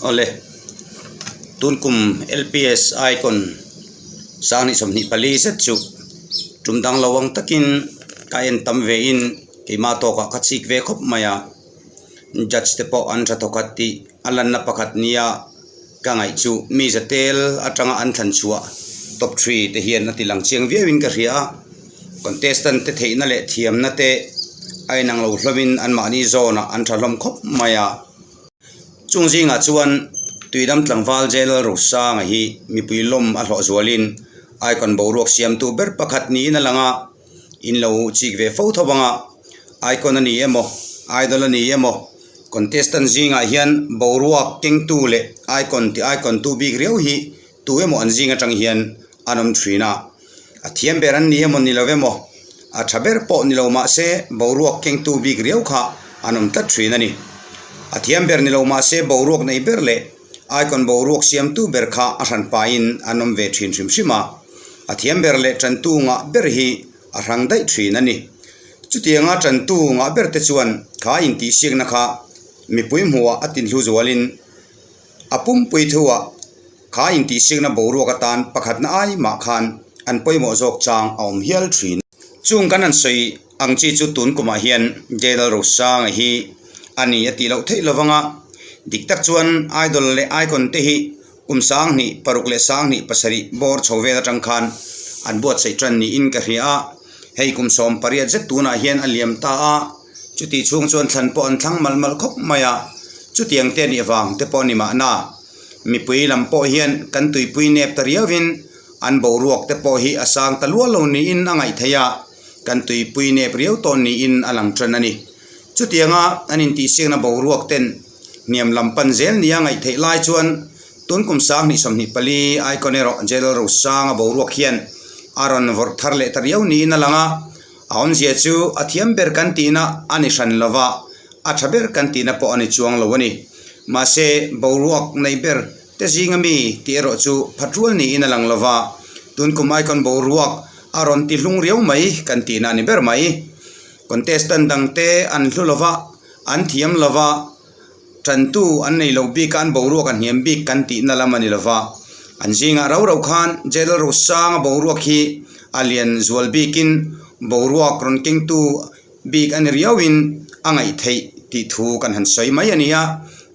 Awle, tun kum LPS Icon 2024 zet chu tum dang lo ang takin ka en tam ve in keimah tawkah ka chik ve khawp mai a, judge te pawh an tha thawkhat tih a lanna pakhat nia ka ngaih chu mi zatel atanga an thlan chhuah top three te hian a ti lang chiang viau in ka hria a, contestant te theihna leh thiamna te a inang lo hlawmin anmahni zawnah an tha hlawm khawp mai a. Chung zingah chuan Tuidam tlangval Jailal Rosanga hi mipui lawm a hlawh zualin Icon boruak siamtu ber pakhat niin a lang a, in lo chik ve fo tho ang a, Icon a ni emaw, Idol a ni emaw, contestant zingah hian boruak kengtu leh Icon ti Icon tu bik riau hi tu emaw an zing atang hian an awm thin a, a thiam ber an ni emaw ni lo emaw, a tha ber pawh ni lo mah se boruak kengtu bik riau kha an awm tlat thin a ni. A thiam ber ni lo mah se boruak nei ber leh icon boruak siamtu ber kha a hran pahin an awm ve thin hrim hrim a, a thiam ber leh tantu ngah ber hi a hrang daih thin a ni. Chutianga tantu ngah ber te chuan kha intihsiakna kha mipui hmuhah a tinhlu zualin a pumpui thuah Kha intihsiakna boruak atan pakhatna ai mah khan an pawimawh zawk chang a awm hial thin. Chung kan han sawi ang chi chu tun kumah hian Jailal Rosanga hi a ni a tih loh theih lovang a, dik tak chuan Idol leh Icon te hi kum 26 leh 27 bawr chho vel atang khan an buatsaih tan niin ka hria a, hei kum 18 zet tunah hian a liam ta a, chutih chhung chuan thlan pawh an thlang malh malh khawp mai a, chutiang te nih vang te pawh a ni mahna. Mipui lam pawh hian kan tuipui nep ta riauin an boruak te pawh hi a sang ta lual lo niin a ngaih theih a, kan tuipui nep riau tawn niin a lang tan a ni. Chutianga an intihsiakna boruak ten hniam lam pan zel nia ngaih theih lai chuan tun kum 2024 Icon erawh Jailal Rosanga boruak hian a rawn vawrh thar leh ta riau niin a lang a, a awmzia chu a thiam ber kan tihna a ni hran lova, a tha ber kan tihna pawh a ni chuang lo a ni. Mahse, boruak nei ber te zinga mi tih erawh chu phat rual niin a lang lo va, tun kum icon boruak a rawn ti hlung riau mai kan tihna a ni ber mai. Contestant dangte an hlu lo va, an thiam lo va, tantu an nei lo bik a, an boruak a hniam bik kan tihna lam a ni lo va. An zingah rau rau khan Jailal Rosanga boruak hi a lian zual bikin boruak rawn kengtu Bik a ni riauin a ngaih theih tih thu kan han sawi mai a ni a,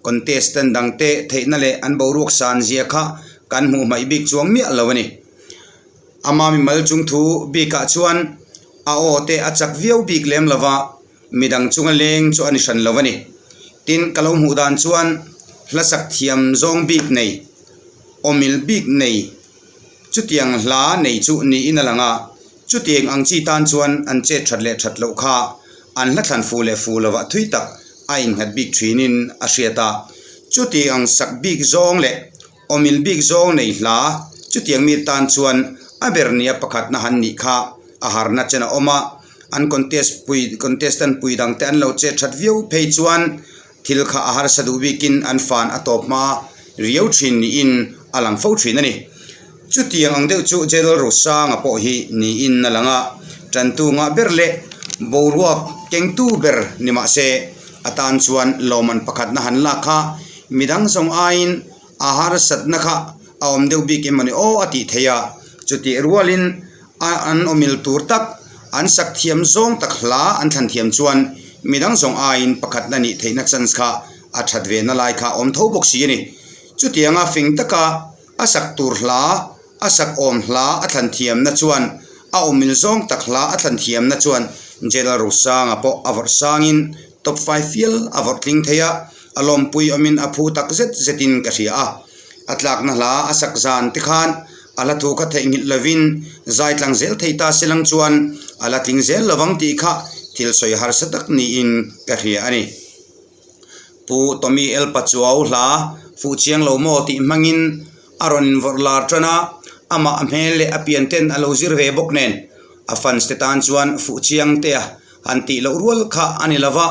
contestant dangte theihna leh an boruak san zia kha kan hmuh hmaih bik chuang miah lo a ni. Ama mimal chung thu bikah chuan a aw te a chak viau bik lem lo va, midang chunga leng chu a ni hran lo a ni. Tin, ka lo hmuh dan chuan hlasak thiam zawng bik nei, awmil bik nei, Chutiang hla nei chu niin a lang a, chutiang ang chi tan chuan an chet that leh that loh kha an hla thlan fu leh fu lovah thui tak a innghat bik thinin a hriat a. Chutiang ang sak bik zawng leh awmil bik zawng nei hla chutiang mi tan chuan a ber nia pakhatna han nih kha a harna chen a awm a, an contest pui contestant pui dangte an lo chet that viau phei chuan Thil kha a harsa duh bikin an fan a tawp hma riau thin niin a lang fo thin a ni. Chutiang ang deuh chu General Rosanga pawh hi niin a lang a, tantu ngah ber leh boruak kengtu ber ni mah se a tan chuan lawmman pakhatna han lak kha midang zawng aiin a harsatna kha a awm deuh bik em mawni aw a tih theih a, chutih rualin a an awmil tur tak, an sak thiam zawng tak hla an thlan thiam chuan midang zawng aiin pakhatna nih theihna chance kha a that ve na lai kha a awm tho bawk si a ni. Chutianga fing taka a sak tur hla, a sak awm hla a thlan thiamna chuan a awmil zawng tak hla a thlan thiamna chuan General Rosanga pawh a vawrh sangin top five fial a vawrh tling thei a, a lawmpui awmin a phu tak zet zetin ka hria a. A tlakna hla a sak zan te khan a hla thu kha theihnghilh lovin zai tlang zel thei ta se lang chuan a la tling zel lovang tih kha thil sawi harsa tak niin ka hria a ni. Pu Tommy El Pachuau hla fuh chiang lo maw tih hmangin a rawn vawrh lar tan a, amah a hmel leh a pian ten a lo zir ve bawk nen a fans te tan chuan fuh chiang te a han tih loh rual kha a ni lova,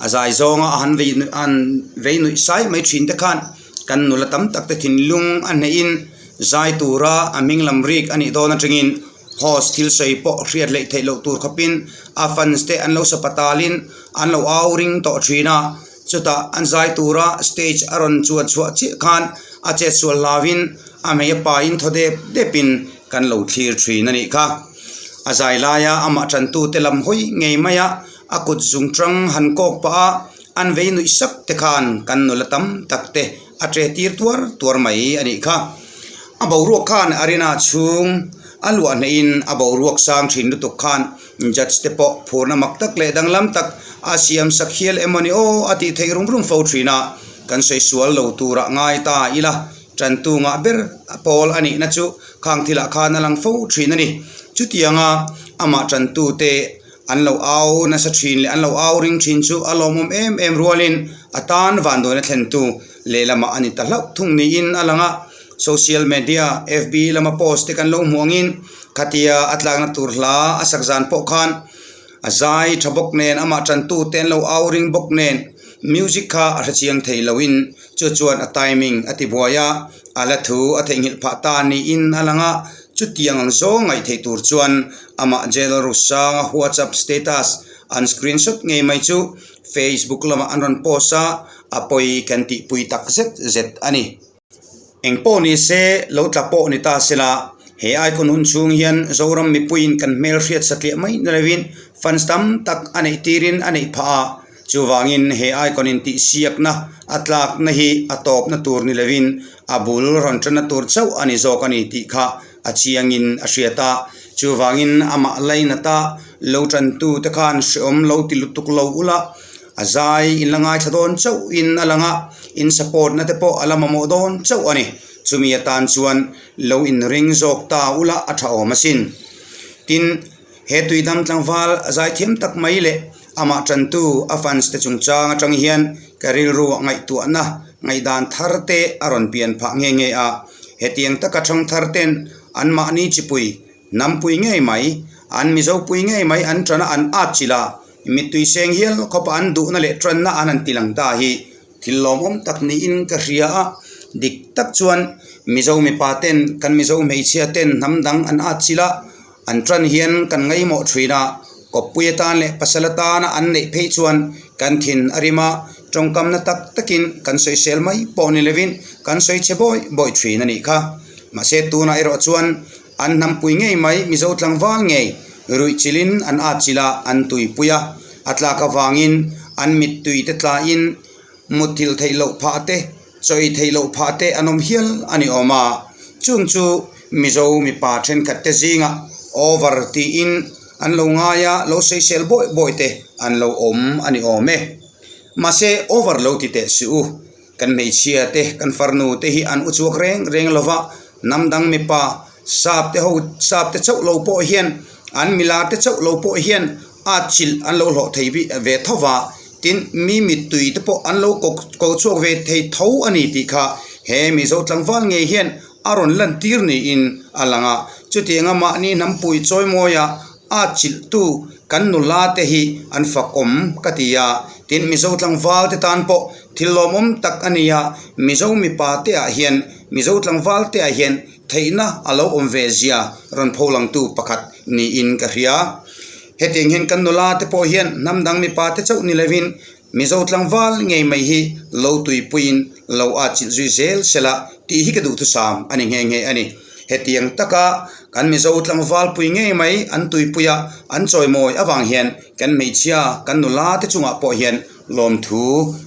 a zai zawnga a han vei an vei nuih sai mai thin te khan kan nula tam tak te thinlung a hnehin zai tura a hming lam rik a nih dawn atangin host thil sawi pawh hriat leh theih loh tur khawpin a fans te an lo sapatalin an lo au ring tawh thin a. Chutah an zai tura stage a rawn chuan chhuah chiah khan a chetsual hlauin a hmei a pain thaw dep depin kan lo thlir thin a nih kha. A zai laia amah tantute lam hawi ngei maia a kut zung tang han kawk pah a, an vei nuih sak te khan kan nula tam tak te a ṭe tir tuar tuar mai a nih kha. A boruak khan arena chhung a luah hnehin a boruak sang thin lutuk khan judge te pawh phurna mak tak leh danglam tak a siam sak hial emaw ni aw a tih theih rum rum fo thin a, kan sawi sual lo turah ngai ta ila tantu ngah ber pawl a nihna chu khang thilah khan a lang fo thin a ni. Chutianga amah tantu te An lo au nasa thin leh an lo au ring thin chu a lawmawm em em rualin a tan vanduaina thlentu lehlamah a ni ta hlauh thung niin a lang a. Social media FB lama post te kan lo hmuh angin khatia a tlakna tur hla a sak zan pawh khan a zai tha bawk nen amah tantu te an lo au ring bawk nen music kha a hrechiang thei loin chu chuan a timing a ti buai a, a la thu a theihnghilh phah ta niin a lang a. Chutiang ang zawng ngaih theih tur chuan Amah Jail Rusanga WhatsApp status an screenshot ngei mai chu Facebook lamah an rawn post a, a pawi kan tihpui tak zet zet a ni. Eng pawh ni se, lo tla pawh ni ta se la, he icon hun chhung hian Zoram mipuiin kan hmel hriat satliah mai ni lovin fans tam tak a neih tirin a neih phah a, chuvangin he icon in tihsiakna a tlakna hi a tawpna tur ni lovin a bul rawn tanna tur chauh a ni zawk a ni tih kha a chiangin a hriat a, chuvangin amah lainata lo tantute khan hreawm lo ti lutuk lo ula, a zai in la ngaithla dawn chauhin a lang a, in support na te pawh a la mamawh dawn chauh a ni. Chumi atan chuan lo inring zawk ta ula a tha awm asin. Tin, he tuidam tlangval zaithiam tak mai leh amah tantu a fans te chungchang atang hian ka rilru ah ngaihtuahna ngaihdan thar te a rawn pian phah nghe nghe a. Hetiang taka thang thar ten anmahni chipui, nampui ngei mai, an Mizopui ngei mai an tana an at chilh a, mittui seng hial khawpa an duhna leh tanna an han tilang ta hi thil lawmawm tak niin ka hria a. Dik tak chuan Mizo mipa ten kan Mizo hmeichhia ten hnam dang an at chilh a, An tan hian kan ngaihmawh thin a, kawppui atan leh pasal atana an neih phei chuan kan thin a rim a, tawngkamna tak takin kan sawisel mai pawh ni lovin kan sawi che bawi bawi thin a nih kha. Mahse tunah erawh chuan an hnampui ngei mai Mizo tlangval ngei ruih chilhin an at chilh a, an tuipui a, a tlak avangin an mittui te tlain mutthilh theih loh phah te, chawi theih loh phah te an awm hial a ni awm a, chung chu Mizo mipa thenkhat te zingah over tiin an lo ngai a, lo sawisel bawi bawi te an lo awm a ni awm e. Mahse over lo ti teh suh u, kan hmeichhia te, kan farnu te hi an uchuak reng reng lo va, hnam dang mipa sap te ho sap te chauh lo pawh hian an milar te chauh lo pawh hian a chilh an lo hlawh thei bik ve tho va, tin mi mittui te pawh an lo ko ko chhuak ve thei tho a ni tih kha he Mizo tlangval ngei hian a rawn lan tir niin a lang a, chutianga mahni hnampui chawimawia a chilh tu kan nula te hi an fak awm ka ti a, tin Mizo tlangval te tan pawh thil lawmawm tak a ni a, Mizo mipa te ah hian Mizo tlangval te ah hian theihna a lo awm ve zia rawn pho langtu pakhat niin ka hria. Hetiang hian kan nula te pawh hian hnam dang mipa te chauh ni lovin Mizo tlangval ngei mai hi lo tuipuiin lo a chilh zui zel sela tih hi ka duhthusam a ni nghe nghe a ni. Hetiang taka kan Mizo tlangval pui ngei mai an tuipuia an chawimawi avang hian kan hmeichhia kan nula te chungah pawh hian lawmthu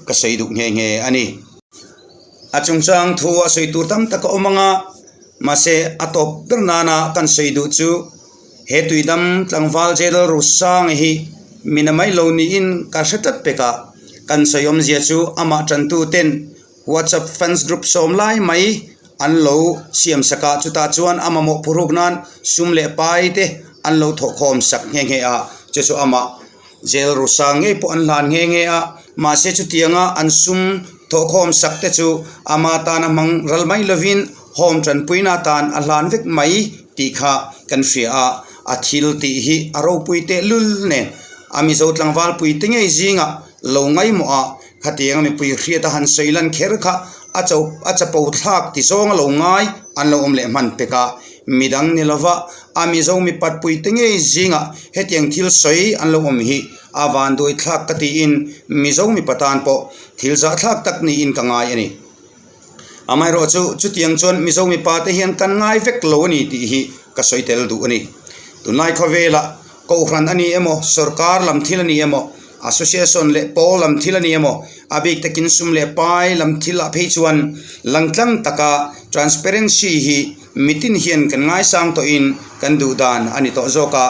ka sawi duh nghe nghe a ni. A chungchang thu a sawi tur tam tak a awm ang a, mahse a tawp ber nana kan sawi duh chu he tuidam tlangval Jail Rusanga hi mina mai lo niin ka hre tlat pek a, kan sawi awmzia chu amah tantu ten WhatsApp fans group sawm lai mai an lo siam sak a, chutah chuan a mamawh phuruk nan sum leh pai te an lo thawhkhawm sak nghe nghe a, chu chu amah Jail Rusang ngei pawh an hlan nghe nghe a, mahse chutianga an sum thawhkhawm sak te chu ama tana hmang ral mai lovin home tanpuina atan a hlan vek mai tih kha kan hria a, a thil tih hi a ropui teh lul nen a Mizo tlangval pui te ngei zingah lo ngaimawh a, khatianga mipui hriat a han sawi lan kher kha a cho a chapo thlak ti zawng a lo ngai an lo awm leh hman pek a. Midang ni lova a Mizo mipat puite ngei zingah hetiang thil sawi an lo awm hi a vanduai thlak ka tiin Mizo mipa tan pawh thil zahthlak tak niin ka ngai a ni. Amaherawh chu chutiang chuan Mizo mipa te hian kan ngai vek lo a ni tih hi ka sawi tel duh a ni. Tunlai khawvelah Kohhran a ni emaw, sorkar lam thil a ni emaw, association leh pawl lam thil a ni emaw, a bik takin sum leh pai lam thil ah phei chuan langtlang taka transparency hi mitin hian kan ngaisang tawhin kan duh dan a ni tawh zawk a.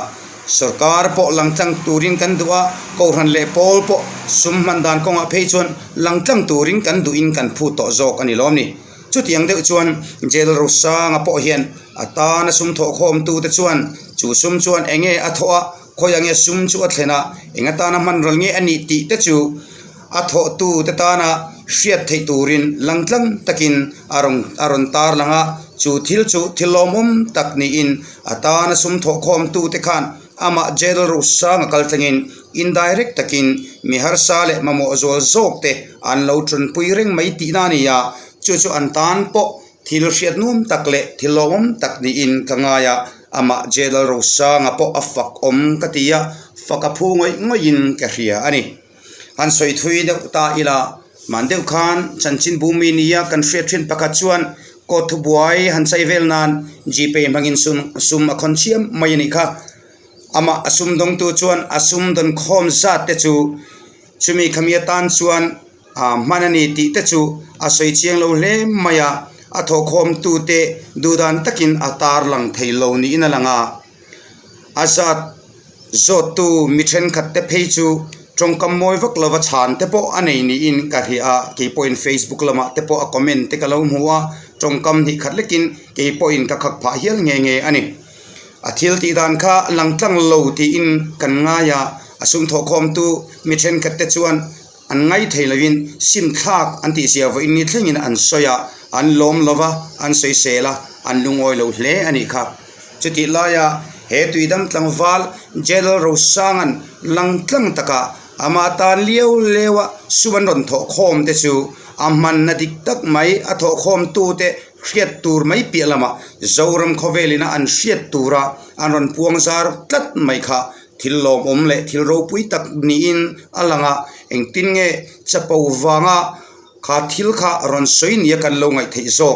Sorkar pawh langtlang turin kan duh a, Kohhran leh pawl pawh sum hman dan kawngah phei chuan langtlang turin kan duhin kan phut tawh zawk a ni lawm ni. Chutiang deuh chuan Jail Rosanga pawh hian a tana sum thawhkhawmtute chuan chu sum chuan eng nge a thawh a, khawi ang nge sum chu a thlen a, eng atana hman ral nge a nih tih te chu a thawhtute tana hriat theih turin langtlang takin a rawn a rawn tar lang a, chu thil chu thil lawmawm tak niin a tana sum thawhkhawmtute khan amah Jail Rosanga kal thlengin indirect takin mi harsa leh mamawh zual zawk te an lo tanpui reng mai tihna a ni a, chu chu an tan pawh thil hriat nuam tak leh thil lawmawm tak niin ka ngai a, amah Jail Rosanga pawh a fak awm ka ti a, fak a phu ngawih ngawihin ka hria a ni. Han sawi thui deuh ta ila, man deuh khan chanchinbu mi nia kan hriat thin pakhat chuan court thubuai han chai vel nan Gpay hmangin sum sum a khawn chiam mai a nih kha. Amah a sum dawngtu chuan a sum dawn khawm zat te chu chumi khami atan chuan ah hman a ni tih te chu a sawi chiang lo hle mai a, a thawhkhawmtute duhdan takin a tarlang thei lo niin a lang a. A zat zawttu mi thenkhat te phei chu tawngkam mawi vak lova chhan te pawh a nei niin ka hria a, kei pawhin facebook lamah te pawh a comment te ka lo hmu a, tawngkam hnih khat lekin kei pawhin ka khak phah hial nghe nghe a ni. A thil tih dan kha lang tlang lo tiin kan ngai a, a sum thawhkhawmtu mi thenkhat te chuan an ngai thei lovin sim thlak an tih zia vawiin ni thlengin an sawi a, an lawm lova an sawisel a, an lungawi lo hle a nih kha. Chutih laia he tuidam tlangval General Rosanga'n langtlang taka ama tan liau liaua sum an rawn thawhkhawm te chu a hmanna dik tak mai a thawhkhawmtute hriat tur mai piah lamah Zoram khawvelina an hriat tura an rawn puang zar tlat mai kha thil lawmawm leh thil ropui tak niin a lang a, engtin nge chapo vanga kha thil kha rawn sawi nia kan lo ngaih theih zawk.